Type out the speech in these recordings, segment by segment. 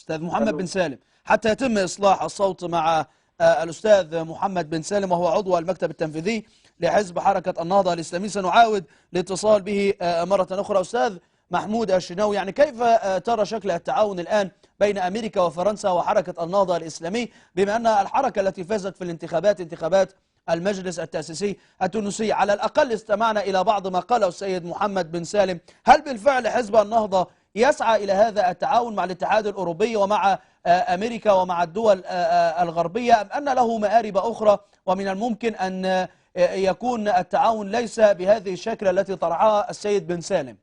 أستاذ محمد ألو. بن سالم، حتى يتم إصلاح الصوت مع الأستاذ محمد بن سالم وهو عضو المكتب التنفيذي لحزب حركة النهضة الإسلامي. سنعاود الاتصال به مرة أخرى. أستاذ محمود الشناوي، يعني كيف ترى شكل التعاون الآن بين أمريكا وفرنسا وحركة النهضة الإسلامي، بما أن الحركة التي فازت في الانتخابات، انتخابات المجلس التأسيسي التونسي، على الأقل استمعنا إلى بعض ما قاله السيد محمد بن سالم، هل بالفعل حزب النهضة يسعى إلى هذا التعاون مع الاتحاد الأوروبي ومع أمريكا ومع الدول الغربية، أم أن له مآرب أخرى ومن الممكن أن يكون التعاون ليس بهذه الشكل التي طرحها السيد بن سالم؟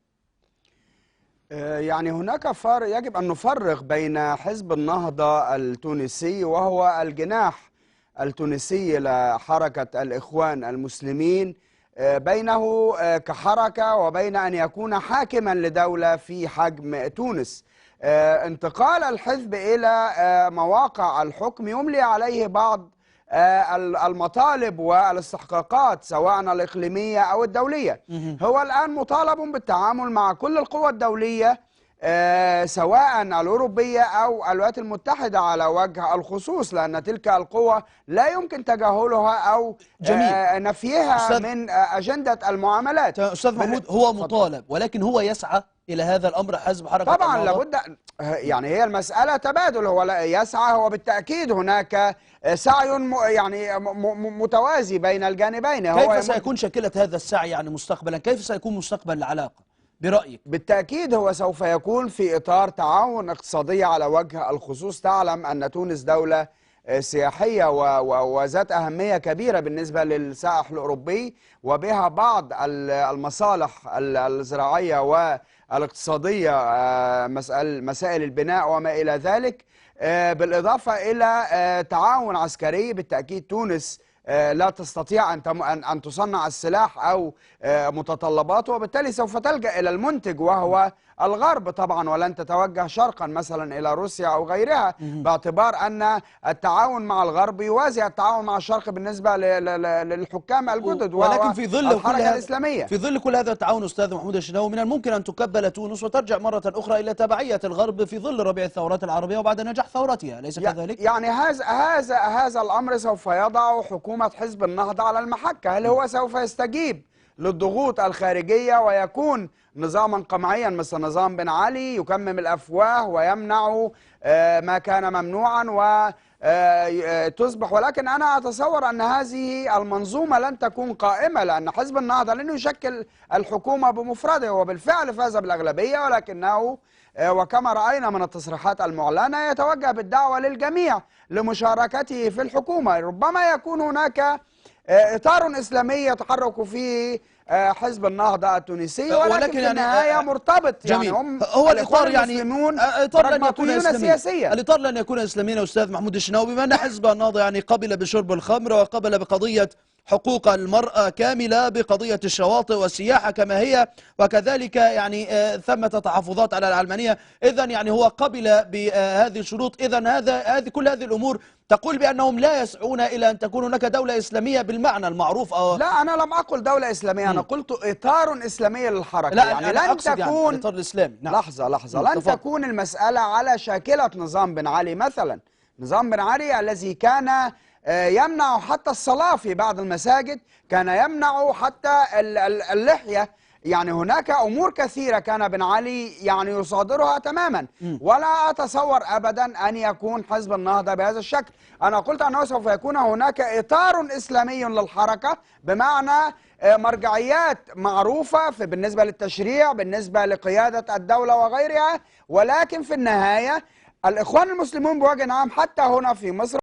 يعني هناك فرق، يجب أن نفرق بين حزب النهضة التونسي وهو الجناح التونسي لحركة الإخوان المسلمين، بينه كحركة وبين أن يكون حاكما لدولة في حجم تونس. انتقال الحزب إلى مواقع الحكم يملي عليه بعض المطالب والاستحقاقات سواء الإقليمية أو الدولية. هو الآن مطالب بالتعامل مع كل القوى الدولية سواء الأوروبية أو الولايات المتحدة على وجه الخصوص، لأن تلك القوى لا يمكن تجاهلها أو جميل. نفيها من أجندة المعاملات. أستاذ محمود، هو مطالب ولكن هو يسعى إلى هذا الأمر حزب حركة طبعا النهضة؟ لابد، يعني هي المسألة تبادل، هو لا يسعى، هو بالتأكيد هناك سعي يعني متوازي بين الجانبين. كيف هو سيكون شكلة هذا السعي يعني مستقبلا؟ كيف سيكون مستقبل العلاقة برأيك؟ بالتأكيد هو سوف يكون في إطار تعاون اقتصادي على وجه الخصوص. تعلم أن تونس دولة سياحية وذات أهمية كبيرة بالنسبة للسائح الأوروبي، وبها بعض المصالح الزراعية والاقتصادية، مسائل البناء وما إلى ذلك، بالإضافة إلى تعاون عسكري. بالتأكيد تونس لا تستطيع أن تصنع السلاح أو متطلباته، وبالتالي سوف تلجأ إلى المنتج وهو الغرب طبعا، ولن تتوجه شرقا مثلا إلى روسيا أو غيرها، باعتبار أن التعاون مع الغرب يوازي التعاون مع الشرق بالنسبة للحكام الجدد، ولكن في ظل الحركة الإسلامية. في ظل كل هذا التعاون أستاذ محمود الشناوي، من الممكن أن تقبل تونس وترجع مرة أخرى إلى تبعية الغرب في ظل ربيع الثورات العربية وبعد نجاح ثورتها، أليس كذلك؟ يعني هذا الأمر سوف يضع حكومة حزب النهضة على المحك. هل هو سوف يستجيب للضغوط الخارجية ويكون نظاما قمعيا مثل نظام بن علي يكمم الأفواه ويمنع ما كان ممنوعا وتصبح؟ ولكن أنا أتصور أن هذه المنظومة لن تكون قائمة، لأن حزب النهضة لن يشكل الحكومة بمفرده، وبالفعل فاز بالأغلبية، ولكنه وكما رأينا من التصريحات المعلنة يتوجه بالدعوة للجميع لمشاركته في الحكومة. ربما يكون هناك إطار إسلامي يتحرك فيه حزب النهضة التونسي، ولكن في النهاية مرتبط. جميل. يعني هم هو الإطار يعني إطار لن يكون إسلامي، الإطار لن يكون إسلاميا أستاذ محمود الشناوي، بما أن حزب النهضة يعني قبل بشرب الخمر وقبل بقضية حقوق المرأة كاملة، بقضية الشواطئ والسياحة كما هي، وكذلك يعني ثمة تحفظات على العلمانية، إذن يعني هو قبل بهذه الشروط. إذن هذه كل هذه الأمور تقول بأنهم لا يسعون إلى أن تكون هناك دولة إسلامية بالمعنى المعروف. أو لا، أنا لم أقل دولة إسلامية، أنا قلت إطار إسلامي للحركة. لا، يعني أنا لن أقصد تكون يعني الإطار الإسلامي. نعم. لحظة، لن تكون المسألة على شاكلة نظام بن علي مثلا. نظام بن علي الذي كان يمنع حتى الصلاة في بعض المساجد، كان يمنع حتى اللحية، يعني هناك أمور كثيرة كان بن علي يعني يصادرها تماما. ولا أتصور أبدا أن يكون حزب النهضة بهذا الشكل. أنا قلت أنه سوف يكون هناك إطار إسلامي للحركة، بمعنى مرجعيات معروفة في بالنسبة للتشريع، بالنسبة لقيادة الدولة وغيرها، ولكن في النهاية الإخوان المسلمون بوجه عام حتى هنا في مصر